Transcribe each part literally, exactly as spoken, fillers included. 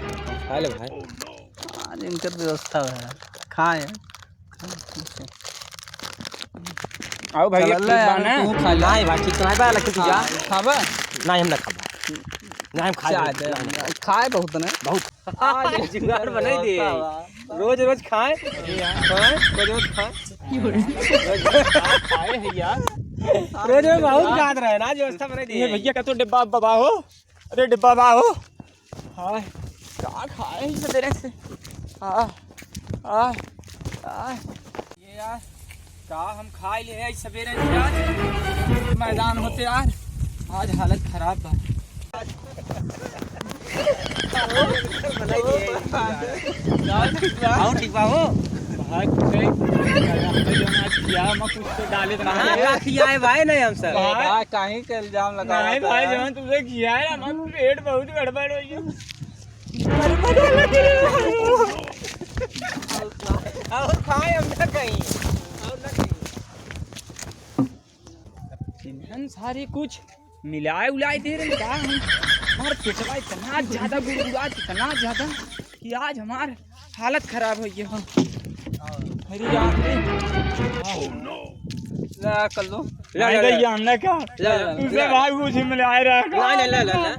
खा ले भाई। आज इनकर व्यवस्था है, खाए। आओ भाई, चल एक ले, पीस बा ना। तू खा ले। नहीं भाई, ठीक तो नहीं बा, लेकिन तू जा। हाँ, खाबा? नहीं, हम ना खाबा। नहीं, हम खाए चाय बहुत, दे, नहीं, नहीं। खाए बहुत ना। बहुत। आज जुगाड़ बनाई दे। व्यवस्था बा। रोज रोज खाए। खाए, रोज रोज खाए। खाए है यार। रोज रोज बहुत खात रहे ना, आज व्यवस्था बनाई दे। ये भैया का तो डिब्बा बा हो। अरे डिब्बा बा हो। हाय, का खाए ही सवेरे से? आ, आ, आ। ये यार, का हम खाए ले है सवेरे से यार? मैदान होते यार, आज हालत खराब बा। आओ, ठीक बा हो। भाई, कुछ नहीं। हम तो जौन आज खिया, हम कुछ तो डाले तो कहाँ नहीं। का खियाए भाई, नहीं हम सब। भाई, भाई, काहे के इल्जाम लगावा नहीं भाई, था? जौन तुमसे खिया है, हमारा पेट बहुत गड़बड़ हो गया। और खाए हम ना कहीं, और ना कहीं। इन्हन सारे कुछ मिलाए उलाए दे रहे का हम? हमार पेटवा इतना ज्यादा गुड़गुड़ा, इतना ज्यादा कि आज हमार हालत खराब हो गया। हाँ। अरे यार रे। ला कर लो। ला, नहीं ला, भैया, ला। हमने कहा, ला, ला, ला। तुमसे भाई कुछ मिलाए रहा का? ला, ला, ला, ला, ला।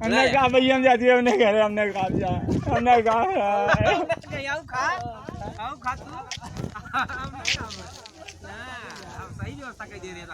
हमने ला। कहा, भैया, हम जाती है, हमने कह रहे, हमने कहा, जा, हमने कहा। आओ खा, आओ खा तू। हाँ, हम सही व्यवस्था कर दे रहे हैं।